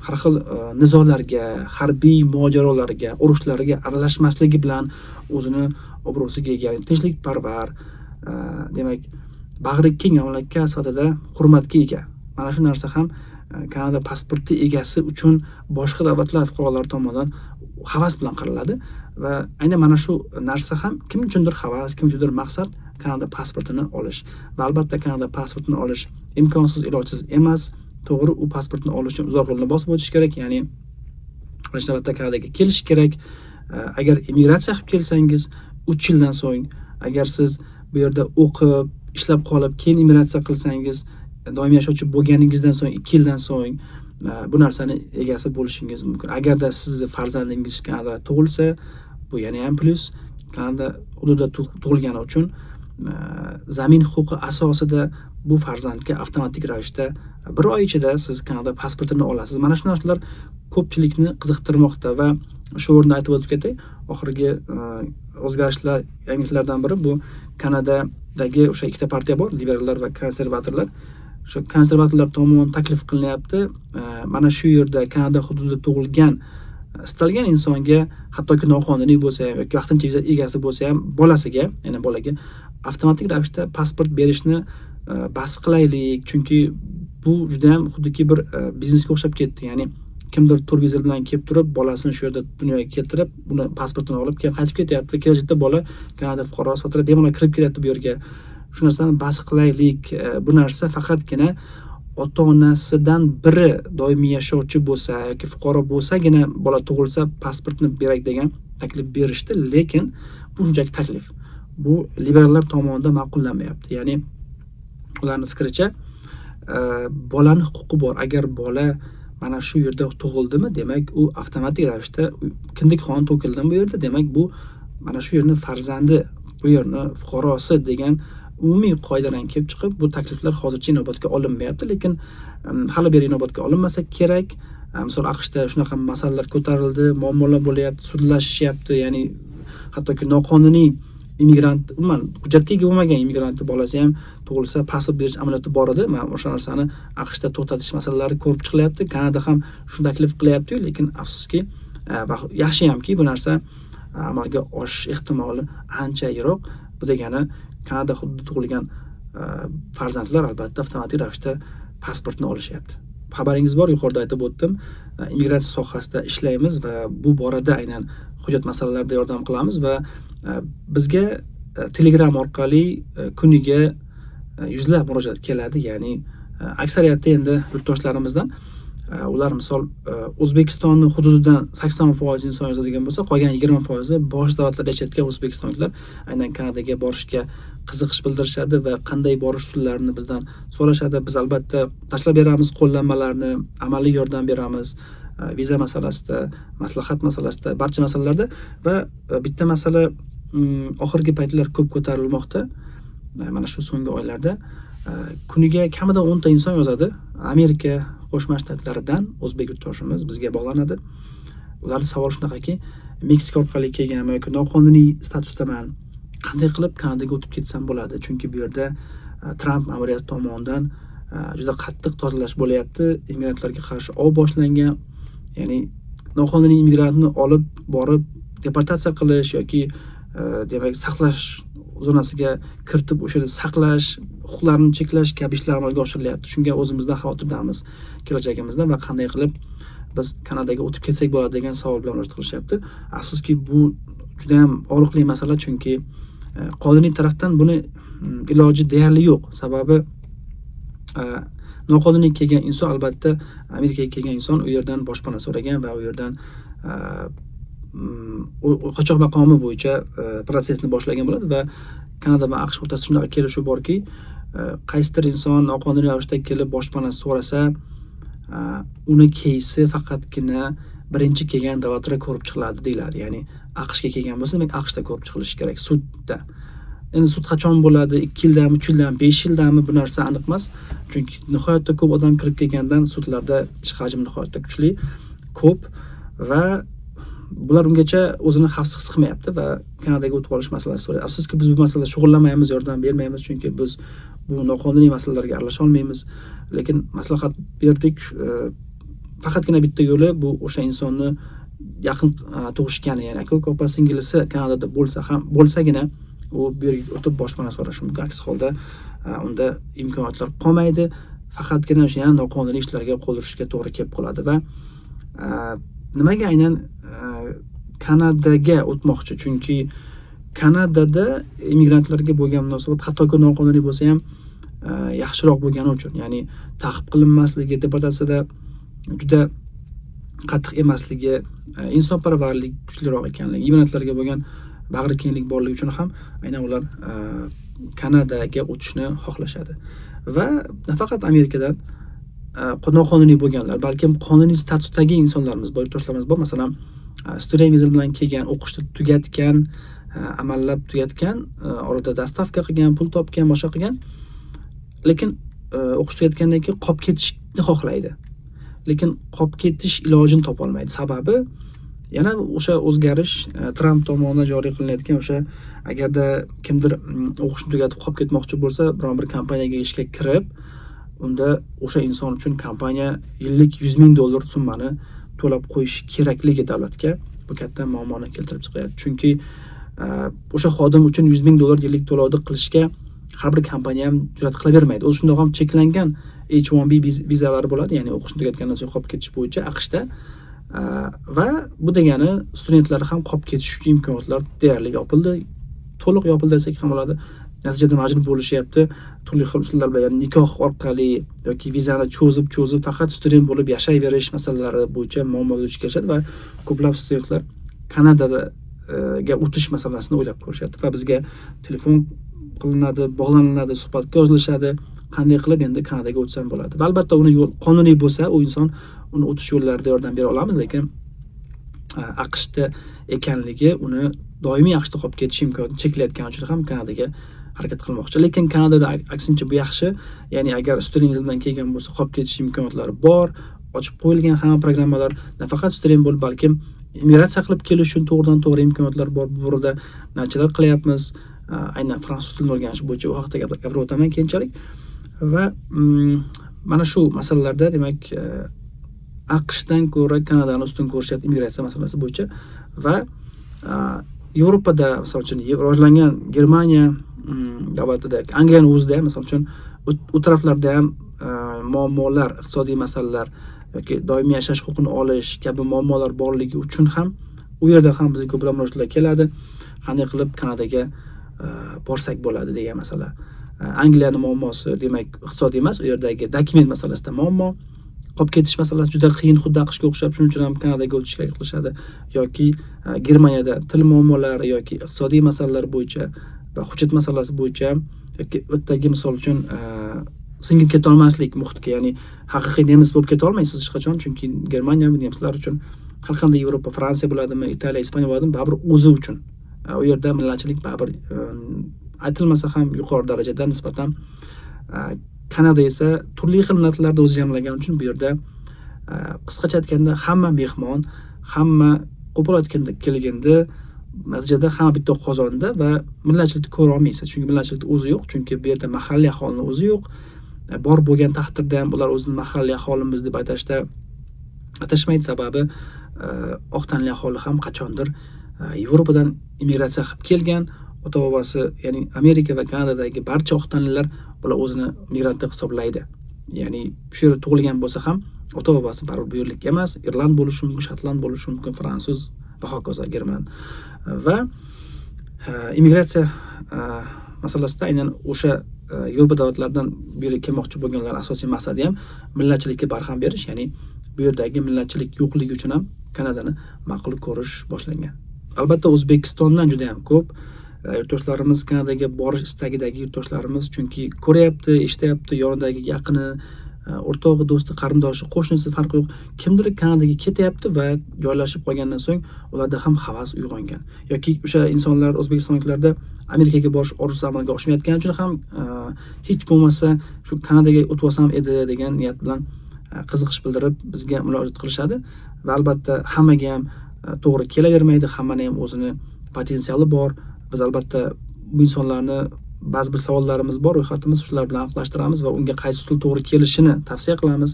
A: har xil nizolarga, harbiy mojarolarga, urushlarga aralashmasligi bilan o'zini obro'siga ega, ya'ni tinchlikparvar, demak, bag'ri keng mamlakat sifatida hurmatga ega. Mana shu narsa ham Kanada pasporti egasi uchun boshqa davlatlar fuqarolari tomonidan havas bilan qaraladi va aynan mana shu narsa ham kim uchundir havas, kim uchundir maqsad Kanada pasportini olish. Va albatta Kanada pasportini olish imkonsiz, ilojsiz emas. To'g'ri, u pasportni olish uchun uzoq yo'lni bosib o'tish kerak, ya'ni birinchi navbatda Kanadaga kelish kerak. Agar immigratsiya qilib kelsangiz 3 yildan so'ng, agar siz bu yerda o'qib, ishlab qolib, keyin immigratsiya qilsangiz, doimiy yashovchi bo'lganingizdan so'ng 2 yildan so'ng bu narsani egasi bo'lishingiz mumkin. Agarda sizni farzandingiz Kanadada tug'ilsa, bu yana ham plyus. Kanada hududida tug'ilgani uchun zamin huquqi asosida bu farzandga avtomatik ravishda bir oy ichida siz Kanada pasportini olasiz. Mana shu narsalar ko'pchilikni qiziqtirmoqda va shu o'rinda aytib o'tib ketay, oxirgi o'zgarishlar, yangiliklardan biri bu Kanadadagi o'sha ikkita partiya bor, liberallar va konservatorlar. O'sha konservatorlar tomonidan taklif qilinyapti. Mana shu yerda Kanada hududida tug'ilgan istalgan insonga, hattoki noqonuniy bo'lsa ham yoki vaqtincha viza egasi bo'lsa ham, bolasiga, ya'ni bolaga avtomatik ravishda pasport berishni bas qilaylik, chunki bu juda ham xuddiki bir biznesga o'xshab ketdi. Ya'ni kimdir tur viza bilan kelib turib, bolasini shu yerda dunyoga keltirib, uni pasportini olib, keyin qaytib ketyapti va kelajakda bola Kanada fuqarosi sifatida bemalol kirib kelyapti bu yerga. Shu narsani bas qilaylik. Bu narsa faqatgina ota-onasidan biri doimiy yashovchi bo'lsa yoki fuqaro bo'lsagina bola tug'ilsa pasportni berak degan taklif berishdi, lekin bu shunchaki taklif. Bu liberallar tomonidan ma'qullanmayapti. Ya'ni ularning fikricha, bolani huquqi bor. Agar bola mana shu yerda tug'ildimi, demak u avtomatik ravishda kindik qon to'kildimi bu yerda, demak bu mana shu yerning farzandi, bu yerni fuqarosi degan umumiy qoidadan kelib chiqib bu takliflar hozircha inobatga olinmayapti, lekin hali beri inobatga olinmasa kerak. Misol AQShda shunaqa masalalar ko'tarildi, muammolar bo'lyapti, sudlashishyapti, ya'ni hattoki noqonuniy immigrant, umuman hujjatga ega bo'lmagan immigrantni bolasi ham tug'ilsa pasport berish amaliyoti bor edi. Mana o'sha narsani AQShda to'xtatish masalalari ko'rib chiqilyapti. Kanada ham shuni taklif qilyapti, lekin afsuski, va yaxshiyamki bu narsa amalga oshish ehtimoli ancha yiroq. Bu degani Kanada hududida tug'ilgan farzandlar albatta avtomatik ravishda pasportni olishyapti. Xabaringiz bor, yuqorida aytib o'tdim, immigratsiya sohasida ishlaymiz va bu borada aynan hujjat masalalarida yordam qilamiz va bizga Telegram orqali kuniga yuzlab murojaat keladi, ya'ni aksariyati endi yurtdoshlarimizdan. Ular misol O'zbekistonni hududidan 80% inson yozadigan bo'lsa, qolgan 20% boshqa davlatlarda yashayotgan o'zbekistonliklar aynan Kanadaga borishga qiziqish bildirishadi va qanday borish usullarini bizdan so'rashadi. Biz albatta tashlab beramiz qo'llanmalarni, amaliy yordam beramiz, viza masalasida, maslahat masalasida, barcha masalalarda. Va bitta masala oxirgi paytlar ko'p ko'tarilmoqda. Mana shu so'nggi oylarda kuniga kamida 10 ta inson yozadi. Amerika Qo'shma Shtatlaridan o'zbek yurtdoshimiz bizga bog'lanadi. Ularning savoli shunaqaki: Meksika orqali kelganman yoki noqonuniy statusdaman. Qanday qilib Kanadaga o'tib ketsam bo'ladi? Chunki bu yerda Tramp ma'muriyati tomonidan juda qattiq tozalash bo'lyapti. Immigrantlarga qarshi ov boshlangan. Ya'ni noqonuniy immigrantni olib borib deportatsiya qilish yoki demak saqlash zonasiga kiritib o'sha yerda saqlash, huquqlarini cheklash kabi ishlar amalga oshirilyapti. Shunga o'zimizdan xavotirdamiz kelajagimizdan va qanday qilib biz Kanadaga o'tib ketsak bo'ladi degan savol bilan murojaat qilishyapti. Afsuski, bu juda ham og'riqli masala, chunki qonuniy tarafdan buni iloji deyarli yo'q. Sababi noqonuniy kelgan inson, albatta Amerikaga kelgan inson u yerdan boshpana so'ragan va u yerdan qochoq maqomi bo'yicha protsessni boshlagan bo'ladi va Kanada va AQSh o'rtasida shunaqa kelishuv borki, qaysidir inson noqonuniy ravishda kelib boshpana so'rasa, uni keysi faqatgina Birinchi kelgan davlatlar ko'rib chiqiladi deyiladi. Ya'ni AQShga kelgan bo'lsa, demak, AQShda ko'rib chiqilishi kerak sudda. Endi sud qachon bo'ladi, 2 yildami, 3 yildami, 5 yildami, bu narsa aniq emas, chunki nihoyatda ko'p odam kirib kelgandan sudlarda ish hajmi nihoyatda kuchli, ko'p va bular ungacha o'zini xavfsiz his qilmayapti va Kanadaga o'tib olish masalasi so'raydi. Afsuski, biz bu masalada shug'ullanmaymiz, yordam bermaymiz, chunki biz bu noqonuniy masalalarga aralasha olmaymiz. Lekin maslahat berdik. Faqatgina bitta yo'li bu o'sha insonni yaqin tug'ishgani, ya'ni aka uka, opa singilisi Kanadada bo'lsa ham, bo'lsagina u bu yerga o'tib boshpana so'rashi mumkin. Aks holda unda imkoniyatlar qolmaydi, faqatgina o'sha yana noqonuniy ishlarga qo'l urishga to'g'ri kelib qoladi. Va nimaga aynan Kanadaga o'tmoqchi? Chunki Kanadada immigrantlarga bo'lgan munosabat, hattoki noqonuniy bo'lsa ham, yaxshiroq bo'lgani uchun, ya'ni ta'qib qilinmasligi, deportatsiyada juda qattiq emasligi, insonparvarlik kuchliroq ekanligi, immigrantlarga bo'lgan bag'rikenglik borligi uchun ham aynan ular Kanadaga o'tishni xohlashadi. Va nafaqat Amerikadan noqonuniy bo'lganlar, balkim qonuniy statusdagi insonlarimiz bor, yurtdoshlarimiz bor. Masalan, student viza bilan kelgan, o'qishni tugatgan, amallab tugatgan, orada доставка qilgan, pul topgan, boshqa qilgan, lekin o'qish tugatgandan keyin qolib ketishni xohlaydi, lekin qolib ketish ilojini topolmaydi. Sababi yana o'sha o'zgarish, Tramp tomonidan joriy qilinayotgan o'sha, agarda kimdir o'qishni tugatib qolib ketmoqchi bo'lsa, biron bir kompaniyaga ishga kirib, unda o'sha inson uchun kompaniya yillik 100 000 dollar summani to'lab qo'yishi kerakligi davlatga, bu katta muammoni keltirib chiqaryapti. Chunki o'sha xodim uchun 100 000 dollar yillik to'lovni qilishga har bir kompaniya ham jur'at qilavermaydi. O'zi shundoq ham cheklangan H1B vizalari bo'ladi, ya'ni o'qishni tugatgandan so'ng qolib ketish bo'yicha AQShda. Va bu degani studentlar ham qolib ketish uchun imkoniyatlar deyarli yopildi, to'liq yopildi desak ham bo'ladi. Natijada majbur bo'lishyapti turli xil usullar bilan, ya'ni nikoh orqali yoki vizani cho'zib cho'zib faqat student bo'lib yashayverish masalalari bo'yicha muammoga duch kelishadi va ko'plab studentlar Kanadaga o'tish masalasini o'ylab ko'rishyapti va bizga telefon qilinadi, bog'laniladi, suhbatga yozilishadi, qanday qilib endi Kanadaga o'tsam bo'ladi. Va albatta uni yo'l qonuniy bo'lsa u inson, uni o'tish yo'llarida yordam bera olamiz, lekin AQShda ekanligi uni doimiy AQShda qolib ketish imkoniyatini cheklayotgani uchun ham Kanadaga harakat qilmoqchi. Lekin Kanadada aksincha bu yaxshi, ya'ni agar student bilan kelgan bo'lsa, qolib ketish imkoniyatlari bor, ochib qo'yilgan hamma programmalar. Nafaqat student bo'lib, balkim immigratsiya qilib kelish uchun to'g'ridan to'g'ri imkoniyatlar bor. Bu borada natijalar qilyapmiz. Aynan fransuz tilini o'rganish bo'yicha, u haqida gapirib o'taman keyinchalik. Va mana shu masalalarda, demak, AQShdan ko'ra Kanadani ustun ko'rishyapti immigratsiya masalasi bo'yicha. Va Yevropada, misol uchun, rivojlangan Germaniya davlatida, Angliyani o'zida ham, misol uchun, u taraflarda ham muammolar, iqtisodiy masalalar yoki doimiy yashash huquqini olish kabi muammolar borligi uchun ham u yerda ham bizga ko'plab murojaatlar keladi, qanday qilib Kanadaga borsak bo'ladi degan masala. Angliyani muammosi, demak, iqtisodiy emas, u yerdagi dokument masalasida muammo, qolib ketish masalasi juda qiyin, xuddi AQShga o'xshab, shuning uchun ham Kanadaga o'tishga harakat qilishadi. Yoki Germaniyada til muammolari yoki iqtisodiy masalalar bo'yicha va hujjat masalasi bo'yicha yoki u yerdagi, misol uchun, singib ketolmaslik muhitga, ya'ni haqiqiy nemis bo'lib ketolmaysiz hech qachon, chunki Germaniya nemislar uchun, har qanday Yevropa, Fransiya bo'ladimi, Italiya, Ispaniya bo'ladimi, baribir o'zi uchun. U yerda millatchilik baribir aytilmasa ham yuqori darajada nisbatan. Kanada esa turli xil millatlarni o'zi jamlagani uchun bu yerda, qisqacha aytganda, hamma mehmon, hamma, qo'pol aytganda, kelganda, natijada hamma bitta qozonda va millatchilikni ko'ra olmaysiz, chunki millatchilikni o'zi yo'q, chunki bu yerda mahalliy aholini o'zi yo'q. Bor bo'lgan taqdirda ham ular o'zini mahalliy aholimiz deb atashmaydi, sababi oq tanli aholi ham qachondir Yevropadan immigratsiya qilib kelgan, ota bobosi, ya'ni Amerika va Kanadadagi barcha oq tanlilar, bular o'zini migrant deb hisoblaydi, ya'ni shu yerda tug'ilgan bo'lsa ham, ota bobosi baribir bu yerlik emas, irland bo'lishi mumkin, shotland bo'lishi mumkin, fransuz va hokazo, german. Va immigratsiya masalasida aynan o'sha Yevropa davlatlaridan bu yerga kelmoqchi bo'lganlar asosiy maqsadi ham millatchilikka barham berish, ya'ni bu yerdagi millatchilik yo'qligi uchun ham Kanadani ma'qul ko'rish boshlangan. Albatta, O'zbekistondan juda ham ko'p yurtdoshlarimiz, Kanadaga borish istagidagi yurtdoshlarimiz, chunki ko'ryapti, eshityapti, yonidagi yaqini. O'rtog'i, do'sti, qarindoshi, qo'shnisi, farqi yo'q, kimdir Kanadaga ketyapti va joylashib qolgandan so'ng ularda ham havas uyg'ongan yoki o'sha insonlar, o'zbekistonliklarda Amerikaga borish orzusi amalga oshmayotgani uchun ham hech bo'lmasa shu Kanadaga o'tib olsam edi degan niyat bilan qiziqish bildirib bizga murojaat qilishadi. Va albatta hammaga ham to'g'ri kelavermaydi, hammani ham o'zini potensiali bor. Biz albatta bu insonlarni ba'zi bir savollarimiz bor, ro'yxatimiz, shular bilan aniqlashtiramiz va unga qaysi usul to'g'ri kelishini tavsiya qilamiz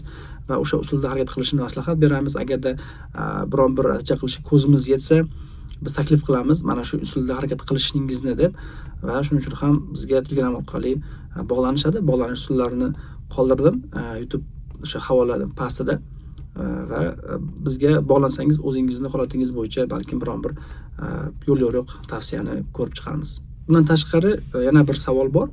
A: va o'sha usulda harakat qilishini maslahat beramiz. Agarda biron bir natija qilishga ko'zimiz yetsa, biz taklif qilamiz mana shu usulda harakat qilishingizni deb. Va shuning uchun ham bizga Telegram orqali bog'lanishadi. Bog'lanish usullarini qoldirdim YouTube o'sha havola pastida va bizga bog'lansangiz, o'zingizni holatingiz bo'yicha balkim biron bir yo'l yo'riq tavsiyani ko'rib chiqarmiz. Bundan tashqari yana bir savol bor.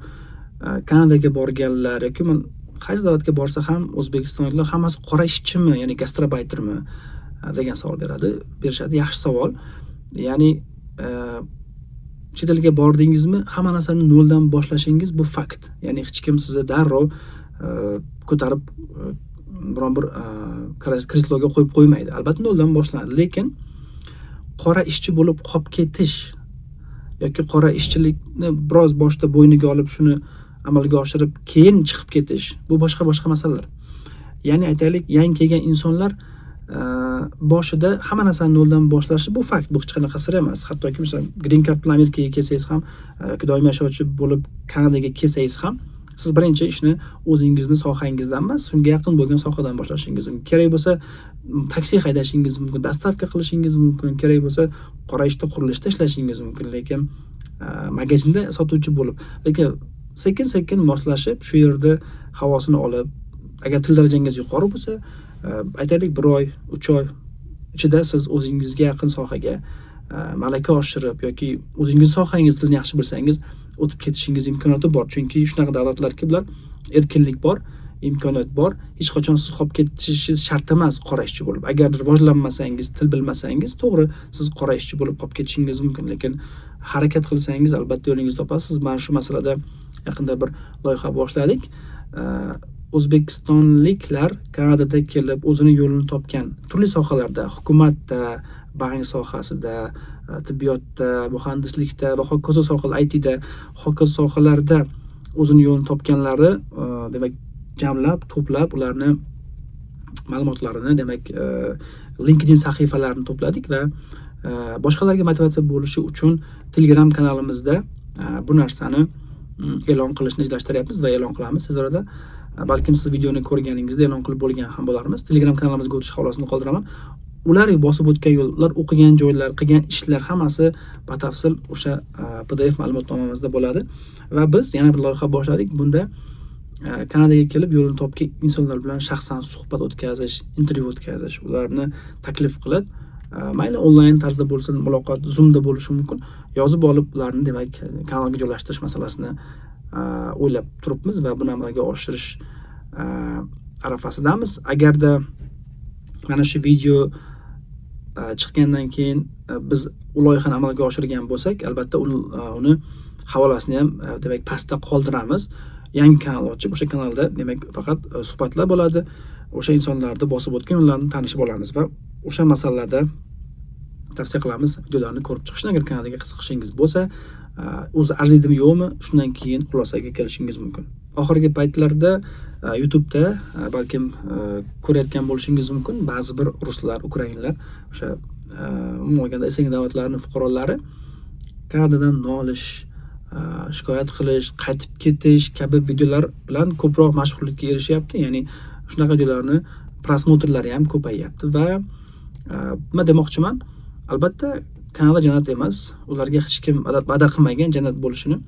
A: Kanadaga borganlar yoki umuman qaysi davlatga borsa ham o'zbekistonliklar hammasi qora ishchimi, ya'ni gastarbaytermi degan savol berishadi. Yaxshi savol. Ya'ni chet elga bordingizmi, hamma narsani noldan boshlashingiz bu fakt. Ya'ni hech kim sizni darrov ko'tarib biron bir kresloga qo'yib qo'ymaydi. Albatta noldan boshlanadi, lekin qora ishchi bo'lib qolib ketish yoki qora ishchilikni biroz boshda bo'yniga olib, shuni amalga oshirib, keyin chiqib ketish bu boshqa boshqa masalalar. Ya'ni aytaylik, yangi kelgan insonlar boshida hamma narsani noldan boshlashi bu fakt, bu hech qanaqa sir emas. Hattoki masalan green card bilan Amerikaga kelsangiz ham yoki doimiy yashovchi bo'lib Kanadaga kelsangiz ham, siz birinchi ishni o'zingizni sohangizdan emas, shunga yaqin bo'lgan sohadan boshlashingiz mumkin. Kerak bo'lsa taksi haydashingiz mumkin, доставка qilishingiz mumkin, kerak bo'lsa qora ishda, qurilishda ishlashingiz mumkin, lekin magazinda sotuvchi bo'lib, lekin sekin sekin moslashib, shu yerda havosini olib, agar til darajangiz yuqori bo'lsa, aytaylik, bir oy, 3 oy ichida siz o'zingizga yaqin sohaga malaka oshirib yoki o'zingiz sohangiz tilini yaxshi bilsangiz, o'tib ketishingiz imkoniyati bor. Chunki shunaqa davlatlarki bular, erkinlik bor, imkoniyat bor. Hech qachon siz qolib ketishingiz shart emas qora ishchi bo'lib. Agar rivojlanmasangiz, til bilmasangiz, to'g'ri, siz qora ishchi bo'lib qolib ketishingiz mumkin, lekin harakat qilsangiz, albatta yo'lingizni topasiz. Mana shu masalada yaqinda bir loyiha boshladik. O'zbekistonliklar Kanadada kelib o'zini yo'lini topgan, turli sohalarda, hukumatda, bank sohasida, tibbiyotda, muhandislikda va hokazo sohalar, ITda, hokazo sohalarda o'zini yo'lini topganlari, demak, jamlab, to'plab, ularni ma'lumotlarini, demak, LinkedIn sahifalarini to'pladik va boshqalarga motivatsiya bo'lishi uchun Telegram kanalimizda bu narsani e'lon qilishni rejalashtiryapmiz va e'lon qilamiz tez orada. Balkim siz videoni ko'rganingizda e'lon qilib bo'lgan ham bo'larmiz. Telegram kanalimizga o'tish havolasini qoldiraman. Ular bosib o'tgan yo'l, ular o'qigan joylar, qilgan ishlar hammasi batafsil o'sha PDF ma'lumotnomamizda bo'ladi. Va biz yana bir loyiha boshladik. Bunda Kanadaga kelib yo'lini topgan insonlar bilan shaxsan suhbat o'tkazish, intervyu o'tkazish, ularni taklif qilib, mayli onlayn tarzda bo'lsin, muloqot Zoomda bo'lishi mumkin, yozib olib, ularni, demak, kanalga joylashtirish masalasini o'ylab turibmiz va buni amalga oshirish arafasidamiz. Agarda mana shu video chiqqandan keyin biz u loyihani amalga oshirgan bo'lsak, albatta uni havolasini ham, demak, pastda qoldiramiz. Yangi kanal ochib, o'sha kanalda, demak, faqat suhbatlar bo'ladi. O'sha insonlarni bosib o'tgan yo'llarini tanishib olamiz va o'sha masalalarda tavsiya qilamiz videolarni ko'rib chiqishni. Agar Kanadaga qiziqishingiz bo'lsa, o'zi arziydimi, yo'qmi, shundan keyin xulosaga kelishingiz mumkin. Oxirgi paytlarda YouTube'da balkim ko'rayotgan bo'lishingiz mumkin, ba'zi bir ruslar, ukrainlar, o'sha umuman olganda СНГ davlatlarining fuqarolari Kanadadan nolish, shikoyat qilish, qaytib ketish kabi videolar bilan ko'proq mashhurlikka erishyapti. Ya'ni shunaqa videolarni просмотр lari ham ko'payyapti va nima demoqchiman? Albatta Kanada jannat emas. Ularga hech kim va'da qilmagan jannat bo'lishini.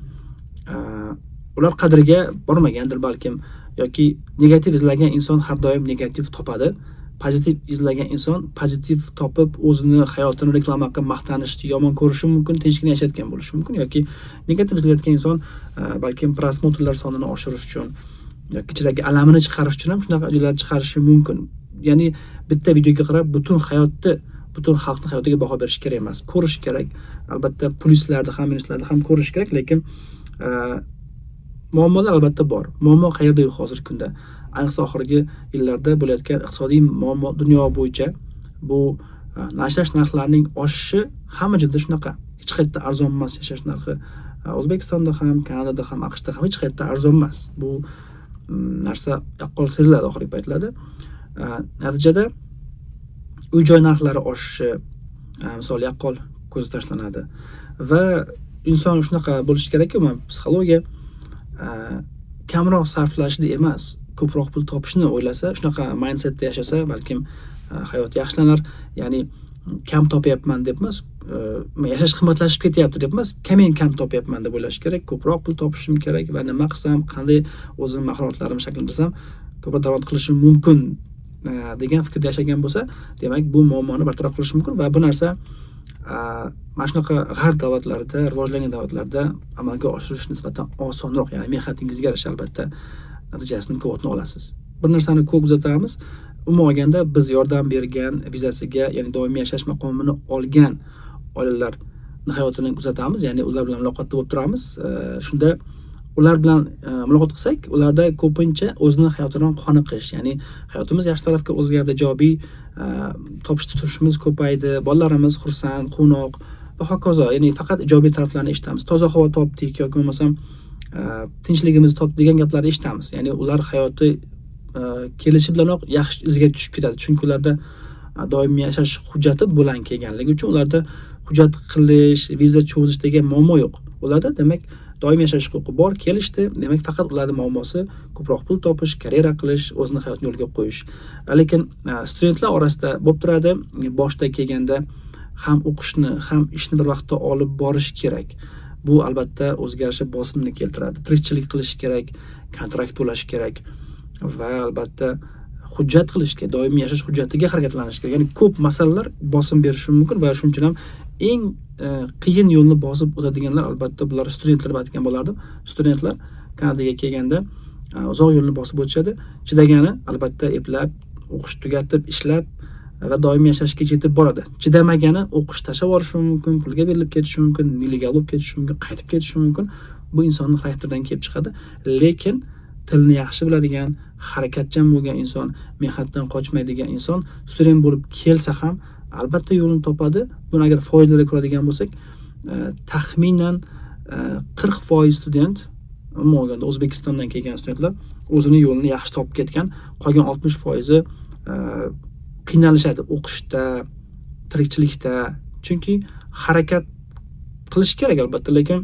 A: Ular qadriga bormagandir balkim yoki negativ izlagan inson har doim negativ topadi. Pozitiv izlagan inson pozitiv topib, o'zini hayotini reklama qilib maqtanishni yomon ko'rishi mumkin, tinchgina yashayotgan bo'lishi mumkin yoki negativ izlayotgan inson balkim просмотр lar sonini oshirish uchun yoki ichidagi alamini chiqarish uchun ham shunaqa videolar chiqarishi mumkin. Ya'ni bitta videoga qarab butun hayotni, butun xalqni hayotiga baho berish kerak emas. Ko'rish kerak. Albatta plyuslarni ham, minuslarni ham ko'rish kerak, lekin muammolar albatta bor. Muammo qayerda yo'q hozirgi kunda? Ayniqsa oxirgi yillarda bo'layotgan iqtisodiy muammo dunyo bo'yicha, bu yashash narxlarining oshishi hamma joyda shunaqa. Hech qayerda arzon emas yashash narxi. O'zbekistonda ham, Kanadada ham, AQShda ham hech qayerda arzon emas. Bu narsa yaqqol seziladi oxirgi paytlarda. Natijada uy joy narxlari oshishi, misol, yaqqol ko'zga tashlanadi va inson shunaqa bo'lishi kerakki, umuman psixologiya kamroq sarflashni emas, ko'proq pul topishni o'ylasa, shunaqa mindsetda yashasa, balkim hayot yaxshilanar. Ya'ni kam topyapman deb emas, yashash qimmatlashib ketyapti deb emas, men kam topyapman deb o'ylash kerak. Ko'proq pul topishim kerak va nima qilsam, qanday o'zim mahoratlarimni shakllantirsam, ko'proq daromad qilishim mumkin degan fikrda yashagan bo'lsa, demak, bu muammoni bartaraf qilish mumkin. Va bu narsa mana shunaqa g'arb davlatlarida, rivojlangan davlatlarda amalga oshirish nisbatan osonroq. Ya'ni mehnatingizga yarasha, albatta, natijasini, mukofotini olasiz. Bir narsani ko'p kuzatamiz. Umuman olganda, biz yordam bergan vizasiga, ya'ni doimiy yashash maqomini olgan oilalarni hayotini kuzatamiz, ya'ni ular bilan muloqotda bo'lib turamiz. Shunda ular bilan muloqot qilsak, ularda ko'pincha o'zini hayotidan qoniqish, ya'ni hayotimiz yaxshi tarafga o'zgardi, ijobiy, topish tutishimiz ko'paydi, bolalarimiz xursand, quvnoq va hokazo. Ya'ni faqat ijobiy taraflarni eshitamiz. Toza havo topdik yoki bo'lmasam tinchligimizni topdik degan gaplarni eshitamiz. Ya'ni ular hayoti kelishi bilanoq yaxshi izga tushib ketadi, chunki ularda doimiy yashash hujjati bilan kelganligi uchun ularda hujjat qilish, viza cho'zish degan muammo yo'q ularda. Demak, doimiy yashash huquqi bor, kelishdi. Demak, faqat ularni muammosi ko'proq pul topish, karyera qilish, o'zini hayotini yo'lga qo'yish. Lekin studentlar orasida bo'lib turadi, boshida kelganda ham o'qishni, ham ishni bir vaqtda olib borish kerak. Bu, albatta, o'ziga yarasha bosimni keltiradi. Tirikchilik qilish kerak, kontrakt to'lash kerak va, albatta, hujjat qilish kerak, doimiy yashash hujjatiga harakatlanish kerak. Ya'ni ko'p masalalar bosim berishi mumkin va shuning uchun ham eng qiyin yo'lni bosib o'tadiganlar, albatta, bular studentlar deb aytgan bo'lardim. Studentlar Kanadaga kelganda uzoq yo'lni bosib o'tishadi. Chidagani, albatta, eplab o'qish tugatib, ishlab va doimiy yashashga yetib boradi. Chidamagani o'qish tashlab yuborishi mumkin, pulga berilib ketishi mumkin, нелегал bo'lib ketishi mumkin, qaytib ketishi mumkin. Bu insonni xarakteridan kelib chiqadi. Lekin tilni yaxshi biladigan, harakatchan bo'lgan inson, mehnatdan qochmaydigan inson student bo'lib kelsa ham, albatta, yo'lini topadi. Buni agar foizlarda ko'radigan bo'lsak, taxminan 40% student, umuman olganda O'zbekistondan kelgan studentlar o'zini yo'lini yaxshi topib ketgan. Qolgan 60%i qiynalishadi o'qishda, tirikchilikda, chunki harakat qilish kerak, albatta, lekin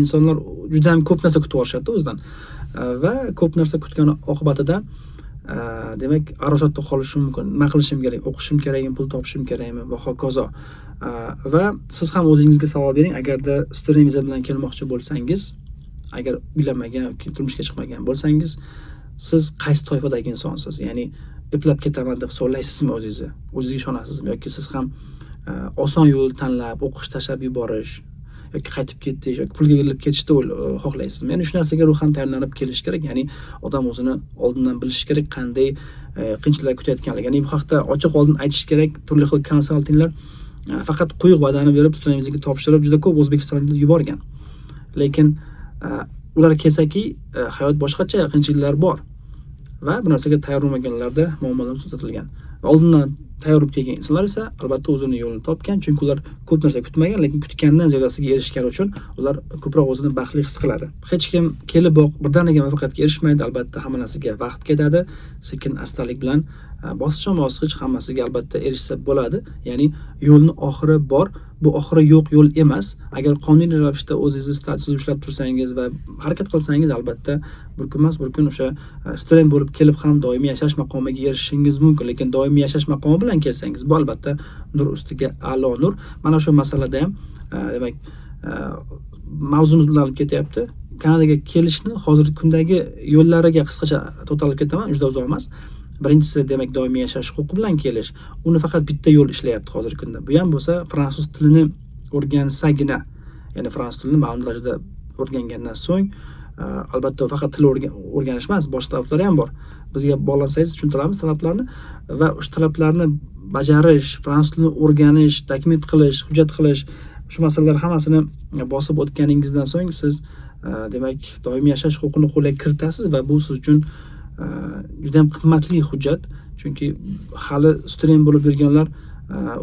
A: insonlar juda ham ko'p narsa kutib olishadida o'zidan va ko'p narsa kutgani oqibatida, demak, arosatda qolishi mumkin. Nima qilishim kerak? O'qishim kerakmi, pul topishim kerakmi va hokazo. Va siz ham o'zingizga savol bering: agarda student viza bilan kelmoqchi bo'lsangiz, agar uylanmagan yoki turmushga chiqmagan bo'lsangiz, siz qaysi toifadagi insonsiz? Ya'ni eplab ketaman deb hisoblaysizmi o'zingizni? O'zingizga ishonasizmi yoki siz ham oson yo'l tanlab, o'qish tashlab yuborish yoki qaytib ketish yoki pulga berilib ketishni xohlaysizmi? Ya'ni shu narsaga ruhan tayyorlanib kelish kerak. Ya'ni odam o'zini oldindan bilishi kerak, qanday qiyinchiliklar kutayotganligini. Ya'ni bu haqda ochiq oldin aytish kerak. Turli xil konsaltinglar faqat quyuq va'dani berib, student vizaga topshirib, juda ko'p o'zbekistonliklar yuborgan. Lekin ular kelsaki, hayot boshqacha, qiyinchiliklar bor va bu narsaga tayyor bo'lmaganlarda muammolar kuzatilgan. Va oldindan tayyor bo'lib kelgan insonlar esa, albatta, o'zini yo'lini topgan, chunki ular ko'p narsa kutmagan, lekin kutgandan ziyodasiga erishgani uchun ular ko'proq o'zini baxtli his qiladi. Hech kim keliboq birdaniga muvaffaqiyatga erishmaydi, albatta, hamma narsaga vaqt ketadi. Sekin astalik bilan, bosqichma bosqich hammasiga, albatta, erishsa bo'ladi. Ya'ni yo'lni oxiri bor, bu oxiri yo'q yo'l emas. Agar qonuniy ravishda o'zingizni statusingizni ushlab tursangiz va harakat qilsangiz, albatta, bir kun emas, bir kun o'sha student bo'lib kelib ham doimiy yashash maqomiga erishishingiz mumkin. Lekin doimiy yashash maqomi bilan kelsangiz, bu, albatta, nur ustiga a'lo nur. Mana shu masalada ham, demak, mavzumiz ulanib ketyapti. Kanadaga kelishni hozirgi kundagi yo'llariga qisqacha to'xtalib ketaman, juda uzoq emas. Birinchisi, demak, doimiy yashash huquqi bilan kelish. Uni faqat bitta yo'l ishlayapti hozirgi kunda. Bu ham bo'lsa fransuz tilini o'rgansagina, ya'ni fransuz tilini ma'lum darajada o'rgangandan so'ng, albatta, faqat til o'rganish emas, boshqa talablari ham bor. Bizga bog'lansangiz, tushuntiramiz talablarni va o'sha talablarni bajarish, fransuz tilini o'rganish, dokument qilish, hujjat qilish, shu masalalar hammasini bosib o'tganingizdan so'ng siz, demak, doimiy yashash huquqini qo'lga kiritasiz va bu siz uchun Juda ham qimmatli hujjat, chunki hali student bo'lib yurganlar,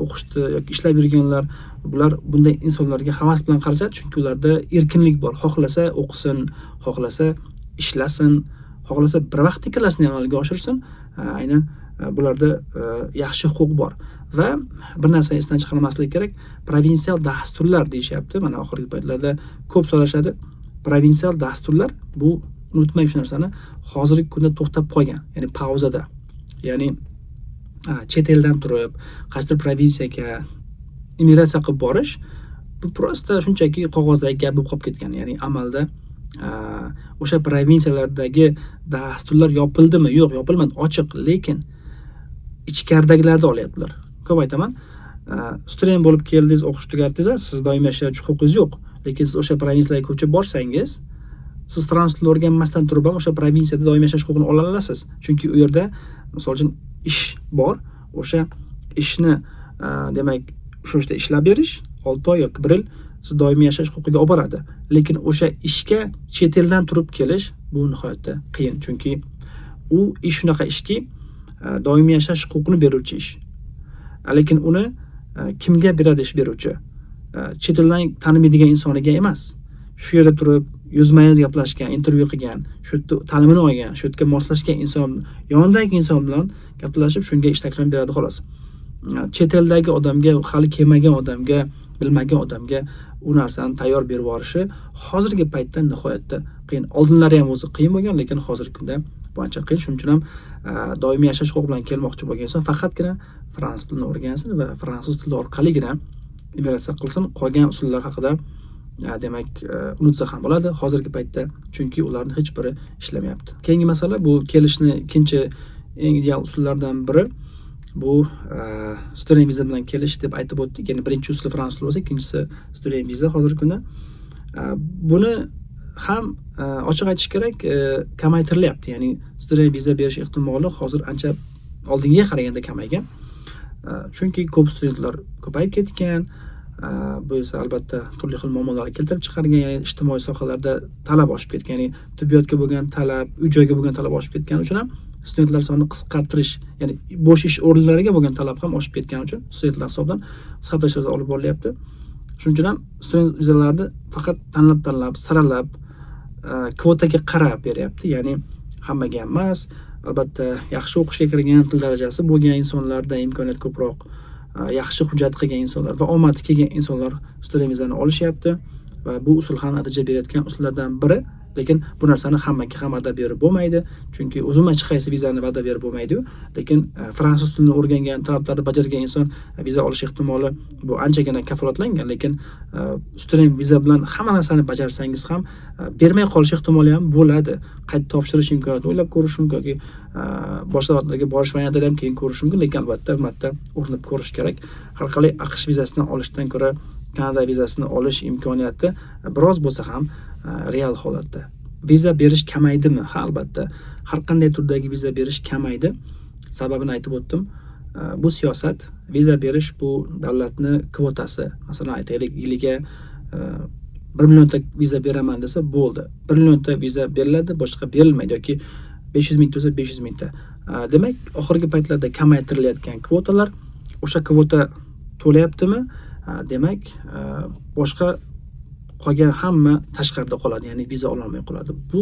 A: o'qishda yoki ishlab yurganlar, bular bunday insonlarga havas bilan qarashadi, chunki ularda erkinlik bor. Xohlasa o'qisin, xohlasa ishlasin, xohlasa bir vaqt ikkalasini amalga oshirsin. Aynan bularda yaxshi huquq bor. Va bir narsani esdan chiqarmaslik kerak, provinsial dasturlar deyishyapti. Mana oxirgi paytlarda ko'p so'rashadi. Provinsial dasturlar, bu unutmang shu narsani, hozirgi kunda to'xtab qolgan, ya'ni pauzada. Ya'ni chet eldan turib qaysidir provinsiyaga immigratsiya qilib borish, bu просто shunchaki qog'ozdagi gap bo'lib qolib ketgan. Ya'ni amalda o'sha provinsiyalardagi dasturlar yopildimi? Yo'q, yopilmadi, ochiq, lekin ichkaridagilarni olyaptilar. Ko'p aytaman, student bo'lib keldingiz, o'qish tugatdingiz, siz doimiy yashash huquqingiz yo'q, lekin siz o'sha provinsiyalarga ko'chib borsangiz, siz fransuz tilini o'rganmasdan turib ham o'sha provinsiyada doimiy yashash huquqini ola olasiz, chunki u yerda, misol uchun, ish bor. O'sha ishni, demak, o'sha yerda ishlab berish 6 oy yoki bir yil siz doimiy yashash huquqiga olib boradi. Lekin o'sha ishga chet eldan turib kelish, bu nihoyatda qiyin, chunki u ish shunaqa ishki, doimiy yashash huquqini beruvchi ish. Lekin uni kimga beradi ish beruvchi? Chet eldan tanimaydigan insoniga emas, shu yerda turib yuzma yuz gaplashgan, intervyu qilgan, shu yerda ta'limini olgan, shu yerga moslashgan inson, yonidagi inson bilan gaplashib, shunga ish taklifini beradi, xolos. Chet eldagi odamga, hali kelmagan odamga, bilmagan odamga u narsani tayyor berib yuborishi hozirgi paytda nihoyatda qiyin. Oldinlari ham o'zi qiyin bo'lgan, lekin hozirgi kunda bu ancha qiyin. Shuning uchun ham doimiy yashash huquqi bilan kelmoqchi bo'lgan inson faqatgina fransuz tilini o'rgansin va fransuz tili orqaligina immigratsiya qilsin. Qolgan usullar haqida, demak, unutsa ham bo'ladi hozirgi paytda, chunki ularni hech biri ishlamayapti. Keyingi masala, bu kelishni ikkinchi eng ideal usullardan biri, bu student viza bilan kelish deb aytib o'tdik. Ya'ni birinchi usuli fransuz tili bo'lsa, ikkinchisi student viza hozirgi kunda. Buni ham, ochiq aytish kerak, kamaytirilyapti. Ya'ni student viza berish ehtimoli hozir ancha oldingiga qaraganda kamaygan, chunki ko'p studentlar ko'payib ketgan. Bu esa albatta turli xil muammolarni keltirib chiqargan. Ya'ni ijtimoiy sohalarda talab oshib ketgan, ya'ni tibbiyotga bo'lgan talab, uy joyga bo'lgan talab oshib ketgani uchun ham studentlar sonini qisqartirish, ya'ni bo'sh ish o'rinlariga bo'lgan talab ham oshib ketgani uchun studentlar hisobidan qisqartirishlar olib borilyapti. Shuning uchun ham student vizalarini faqat tanlab tanlab, saralab, kvotaga qarab beryapti. Ya'ni hammaga ham emas albatta, yaxshi o'qishga kirgan, til darajasi bo'lgan insonlarda imkoniyat ko'proq, yaxshi hujjat qilgan insonlar va omadi kelgan insonlar student vizani olishyapti va bu usul ham natija berayotgan usullardan biri. Lekin bu narsani hammaga ham va'da berib bo'lmaydi, chunki umuman hech qaysi vizani va'da berib bo'lmaydiyu. Lekin fransuz tilini o'rgangan, talablarni bajargan inson viza olish ehtimoli, bu anchagina kafolatlangan. Lekin student viza bilan hamma narsani bajarsangiz ham bermay qolish ehtimoli ham bo'ladi. Qayta topshirish imkoniyatini o'ylab ko'rish mumkin yoki boshqa davlatlarga borish variantini ham keyin ko'rish mumkin. Lekin albatta bir marta urinib ko'rish kerak. Har qalay AQSh vizasini olishdan ko'ra Kanada vizasini olish imkoniyati biroz bo'lsa ham real holatda. Viza berish kamaydimi? Ha, albatta, har qanday turdagi viza berish kamaydi. Sababini aytib o'tdim. Bu siyosat. Viza berish, bu davlatni kvotasi. Masalan, aytaylik, yiliga 1 millionta viza beraman desa bo'ldi, 1 millionta viza beriladi, boshqa berilmaydi yoki 500 mingta bo'lsa, 500 mingta. Demak, oxirgi paytlarda kamaytirilayotgan kvotalar, o'sha kvota to'layaptimi, demak, boshqa qolgan hamma tashqarida qoladi, ya'ni viza ololmay qoladi. Bu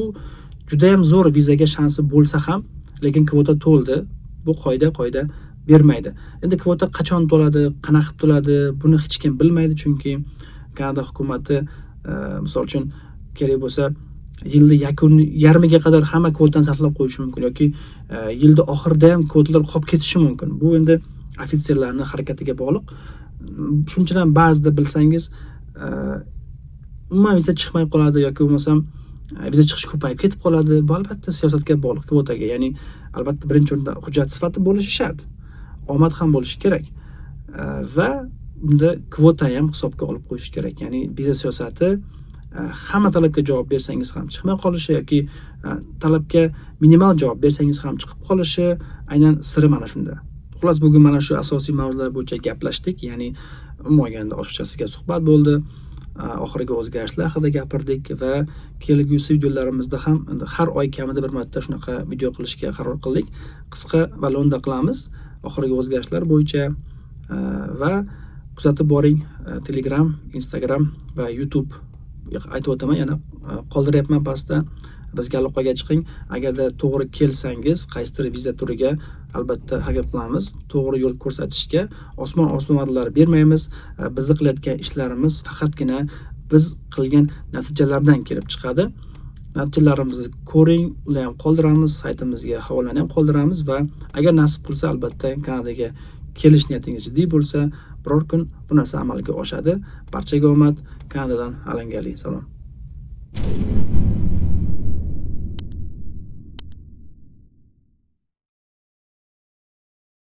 A: judayam zo'r vizaga shansi bo'lsa ham, lekin kvota to'ldi, bu qoida bermaydi. Endi kvota qachon to'ladi, qanaqa qilib to'ladi, buni hech kim bilmaydi, chunki Kanada hukumati, misol uchun, kerak bo'lsa yilni yakun yarmiga qadar hamma kvotani saqlab qo'yishi mumkin yoki yilni oxirida ham kvotalar qolib ketishi mumkin. Bu endi ofitserlarni harakatiga bog'liq. Shuning uchun ham ba'zida, bilsangiz, umuman viza chiqmay qoladi yoki bo'lmasam viza chiqish ko'payib ketib qoladi. Bu albatta siyosatga bog'liq, kvotaga. Ya'ni albatta birinchi o'rinda hujjat sifati bo'lishi shart, omad ham bo'lishi kerak, va bunda kvota ham hisobga olib qo'yish kerak. Ya'ni viza siyosati, hamma talabga javob bersangiz ham chiqmay qolishi yoki talabga minimal javob bersangiz ham chiqib qolishi, aynan siri mana shunda. Xullas, bugun mana shu asosiy mavzular bo'yicha gaplashdik. Ya'ni umuman olganda ochiqchasiga suhbat bo'ldi. Oxirgi o'zgarishlar haqida gapirdik va kelgusi videolarimizda ham endi har oy kamida bir marta shunaqa video qilishga qaror qildik. Qisqa va lo'nda qilamiz oxirgi o'zgarishlar bo'yicha va kuzatib boring. Telegram, Instagram va YouTube, aytib o'taman, yana qoldiryapman pastda. Bizga aloqaga chiqing. Agarda to'g'ri kelsangiz qaysidir viza turiga, albatta harakat qilamiz to'g'ri yo'l ko'rsatishga. Osmon osmon va'dalar bermaymiz. Bizni qilayotgan ishlarimiz faqatgina biz qilgan natijalardan kelib chiqadi. Natijalarimizni ko'ring, ular ham qoldiramiz, saytimizga havolani ham qoldiramiz va agar nasib qilsa, albatta Kanadaga kelish niyatingiz jiddiy bo'lsa, biror kun bu narsa amalga oshadi. Barchaga omad. Kanadadan alangali salom.